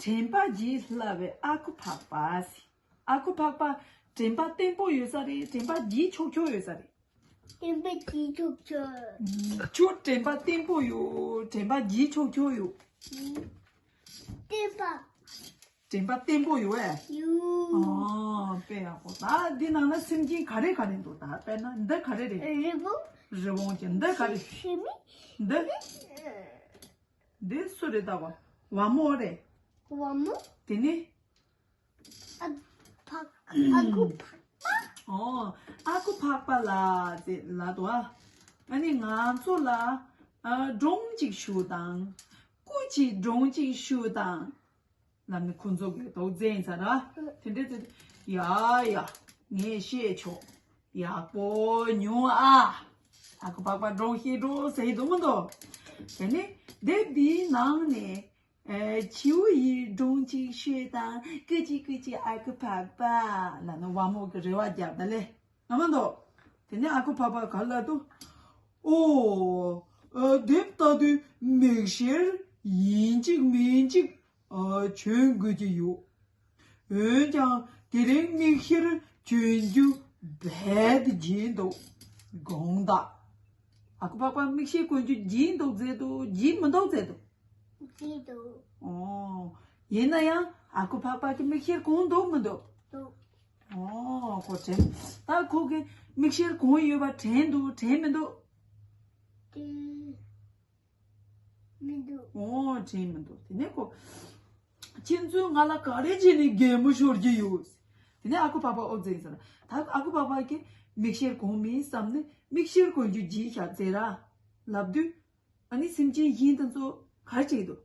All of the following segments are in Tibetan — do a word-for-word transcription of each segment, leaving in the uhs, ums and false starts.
དྲན་པ་བརྗེད་སླ་བའི་ཨ་ཁུ་ཕག་པ་ཟེར། ཨ་ཁུ་ཕག་པ་དྲན་པ་བརྟན་པོ་ཡོད་ས་རེད། དྲན་པ་བརྗེད་ཆོག་ཆོག་ཡོད་ས་རེད། དྲན་པ་བརྗེད་ཆོག་ཆོག་ཁྱོད་དྲན་པ་བརྟན་པོ་ཡོད། དྲན་པ་བརྗེད་ཆོག་ཆོག་ཡོད། བརྟན་པ། དྲན་པ་བརྟན་པོ་ཡོད་ཨེ། ཡོད། ཨོ་དཔེ་ཡག་པོ། ད་འདི་ནང་ན་སེམས་ཅན་ག་རེ་ག་རེ་འདུག་ད་དཔེར་ན་འདི་ག་རེ་རེད། རི་བོང་། རི་བོང་ཅན། འདི་ག་རེ། ཤི་མི། འདི། འདི་སུ་རེད་ད་གོ། ཝ་མོ་རེད། ཝ་མོ། དེ་ནི། ཨ་ཕག་ཨ་ཁུ་ཕག་པ། ཨོ། ཨ་ཁུ་ཕག་པ་ལ་ཟེར་ལབ་འདུག་ཨ། ཨ་ནི་ང་ཚོ་ལ་ཨ་སྒྲུང་གཅིག་ཞུ་དང་། སྐུ་མཁྱེན། སྒྲུང་གཅིག་ཞུ་དང་། ལབ་ནས་ཁོ་ཚོ་གི་དོགས་འཛེམ་ས་ར། དེ་འདྲའི་ཚེ། ཡ་ཡ། ངས་བཤད་ཆོག་ཡག་པོ་ཉོན་ཨ། ཨ་ཁུ་ཕག་པ་སྒྲུང་བཤད་འགྲོ་ཟེར་གྱི་འདུག་མི་འདུག་དེ་ནས་དེབ་འདིའི་ནང་ནས། ཨེ། བྱིའུ་ཡི་སྒྲུང་གཅིག་ཤོད་དང་། སྐུ་མཁྱེན། སྐུ་མཁྱེན། ཨ་ཁུ་ཕག་པ་ལབ་ནས་ཝ་མོ་གི་རེ་བ་རྒྱབ་ད་ལེ། ཨ་མ་མདོ། དེ་ནས་ཨ་ཁུ་ཕག་པ་ག་ལ་དུ། ཨོ། ཨ། དེབ་ལྟ་དུས་མིག་བཤེར་ཡིན་གཅིག་མིན་གཅིག་ཨ། བྱོན་དགོས་ཀྱི་ཡོད། འོན་ཀྱང་དེ་རིང་མིག་བཤེར་བྱོན་རྒྱུ་རྦད་དེ་བརྗེད་འདུག་དགོངས་དག་ཨ་ཁུ་ཕག་པ་མིག་བཤེར་གོན་རྒྱུ་བརྗེད་འདུག་ཟེར་འདུག་བརྗེད་མི་འདུག་ཟེར་འདུག་བརྗེད་འདུག་ཨོ། ཡིན་ན་ཡང་ཨ་ཁུ་ཕག་པ་གི་མིག་བཤེར་གོན་འདུག་མི་འདུག་འདུག་ཨོ། ཁོ་དྲན། ད་ཁོ་གི་མིག་བཤེར་གོན་ཡོད་པ་དྲན་འདུག་དྲན་མི་འདུག་དྲན་མི་འདུག་ཨོ། དྲན་མི་འདུག་དེ་ནས་ཁོ། ཁྱེད་ཚོས་ང་ལ་ག་རེ་བྱས་ནས་གད་མོ་ཤོར་གྱི་ཡོད། དེ་ནས་ཨ་ཁུ་ཕག་པ་ཨོ་ཙེ་ཟེར། ད་ཨ་ཁུ་ཕག་པ་གིས་མིག་བཤེར་གོན་མིན་བསམ་ནས་མིག་བཤེར་གོན་རྒྱུ་བརྗེད་བཞག་ཟེར་ར། ལབ་དུས། ཨ་ནི་སེམས་ཅན་གཞན་དེ་ཚོ་ག་རེ་བྱེད་ཀྱི་འདུག་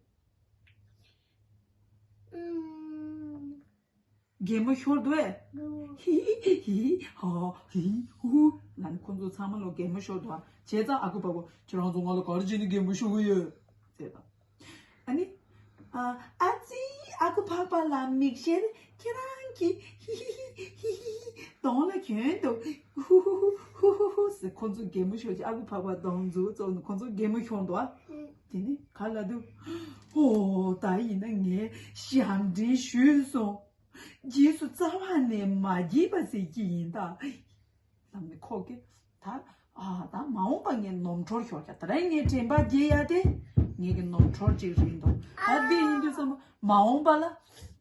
ཨུམ། གད་མོ་ཤོར་འདུག་ཨེ། འདུག་ཧི་ཧི་ཧི་ཧ་ཧི་ཧུ་ལབ་ནས་ཁོ་ཚོ་ཚང་མ་ལོ་གད་མོ་ཤོར་འདུག་ཨ། བྱས་ཙང་ཨ་ཁུ་ཕག་པ་ཁྱེད་རང་ཚོ་ང་ལ་ག་རེ་བྱས་ནས་གད་མོ་ཤོར་གི་ཡོད་ཟེར་དང་། ཨ་ནི། ཨ། ཨ་ཙི། ཨ་ཁུ་ཕག་པ་ལ་མིག་བཤེར་ཁྱེད་རང་གི་ཧི་ཧི་ཧི་ཧི་ཧི་གདོང་ལ་གྱོན་འདུག་ཧུ་ཧུ་ཧུ་ཧུ་ཧུ་ཧུ་ཟེར་ཁོ་ཚོ་གད་མོ་ཤོར་གྱི། ཨ་ཁུ་ཕག་པ་གདོང་འཛུགས་བཙུགས་ནས་ཁོ་ཚོ་གད་མོ་ཤོར་འདུག་ཨ། དེ་ནས་ག་ལ་འདུག་ཨོ། ད་ཡིན་ན་ངས་ཞབས་འདྲེན་ཞུས་སོང་། རྗེས་སུ་རྩ་བ་ནས་མ་བགྱིས་པ་ཟེར་གྱི་ཡིན་ད། ལབ་ནས་ཁོ་གིས་ད། ཨ། ད་མ་འོངས་པ་ངས་ནོར་འཁྲུལ་ཤོར་ཀྱང་ད་རེས་ངས་དྲན་པ་བརྗེད་ཡ་དེ་ངེད་ཀྱི་ནོར་འཁྲུལ་ཅིག་རེད་འདུག་ད་འདི་ཡིན་དུས་ཙམ་པ་མ་འོངས་པ་ལ་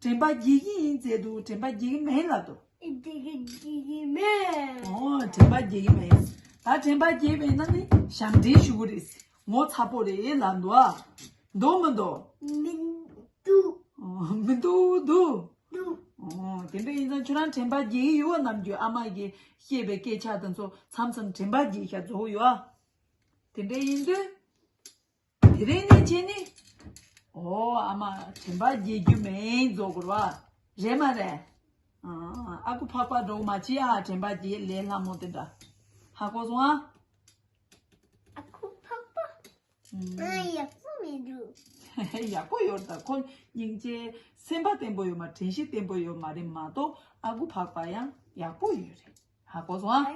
དྲན་པ་བརྗེད་ཀྱི་ཡིན་ཟེར་འདུག་དྲན་པ་བརྗེད་ཀྱི་མེད་ལབ་འདུག་དྲན་པ་བརྗེད་ཀྱི་མེད། ཨོ། དྲན་པ་བརྗེད་ཀྱི་མེད། ད་དྲན་པ་བརྗེད་པས་ན་ནི་ཞབས་འདྲེན་ཞུ་གི་རེད། ངོ་ཚ་པོ་རེད་ལབ་འདུག་ཨ། འདུག་མི་འདུག་མི་འདུག་ཨོ། མི་འདུག་འདུག་འདུག་ཨོ། དེ་འདྲ་ཡིན་ཙང་ཁྱོད་རང་དྲན་པ་བརྗེད་ཀྱི་ཡོད་པ། ནམ་རྒྱུན་ཨ་མ་གིས་བཤད་པའི་སྐད་ཆ་དེ་ཚོ་མཚམས་མཚམས་དྲན་པ་བརྗེད་ཤག་རྫོགས་ཡོད་ཨ། དེ་འདྲ་ཡིན་དུས། དེ་རིང་ནས་བྱས་ནས། ཨོ། ཨ་མ་དྲན་པ་བརྗེད་རྒྱུ་མེད་རྫོགས་དགོས་རེད་པ། རེད་མ་རེད། ཨ། ཨ་ཁུ་ཕག་པ་འདྲ་པོ་མ་བྱེད་ཨ། དྲན་པ་བརྗེད་ལས་སླ་མོ་དེ་འདྲ། ཧ་གོ་སོང་ཨ། ཨ་ཁུ་ཕག་པ། ཨུམ། ང་ཡག་པོ་མི་འདུག་ཡག་པོ་ཡོད་ད། ཁོ་སྙིང་རྗེ་སེམས་པ་བརྟན་པོ་ཡོད་མ། དྲན་ཤེས་བརྟན་པོ་ཡོད་མ་རེད་མ་གཏོགས་ཨ་ཁུ་ཕག་པ་ཡང་ཡག་པོ་ཡོད་རེད། ཧ་གོ་སོང་ཨ།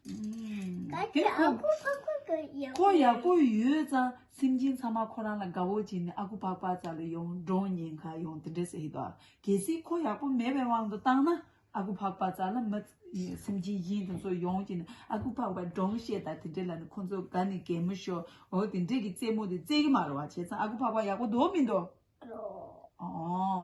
ཨུམ། ག་གི་ཨ་ཁུ་ཕག་པ་གི་ཡག་པོ་ཁོ་ཡག་པོ་ཡོད་ཙང་སེམས་ཅན་ཚང་མ་ཁོ་རང་ལ་དགའ་བོ་བྱས་ནས་ཨ་ཁུ་ཕག་པ་རྩ་ལ་ཡོང་། སྒྲུང་ཉན་ག་ཡོང་། དེ་འདྲ་ཟེར་ཡི་དོ། གལ་སྲིད་ཁོ་ཡག་པོ་མེད་པའི་དབང་དུ་བཏང་ན། ཨ་ཁུ་ཕག་པ་རྩ་ལ་མི་སེམས་ཅན་གཞན་དེ་ཚོ་ཡོང་གི་ནི་ཨ་ཁུ་ཕག་པ་སྒྲུང་བཤད་དང་དེ་འདྲ་ལ་ནི་ཁོ་ཚོ་དགའ་ནས་གད་མོ་ཤོར། འོ་དེ་འདྲ་གི་རྩེད་མོ་དེ་རྩེ་གི་མ་རེད་པ། བྱས་ཙང་ཨ་ཁུ་ཕག་པ་ཡག་པོ་འདུག་མི་འདུག་ཨོ།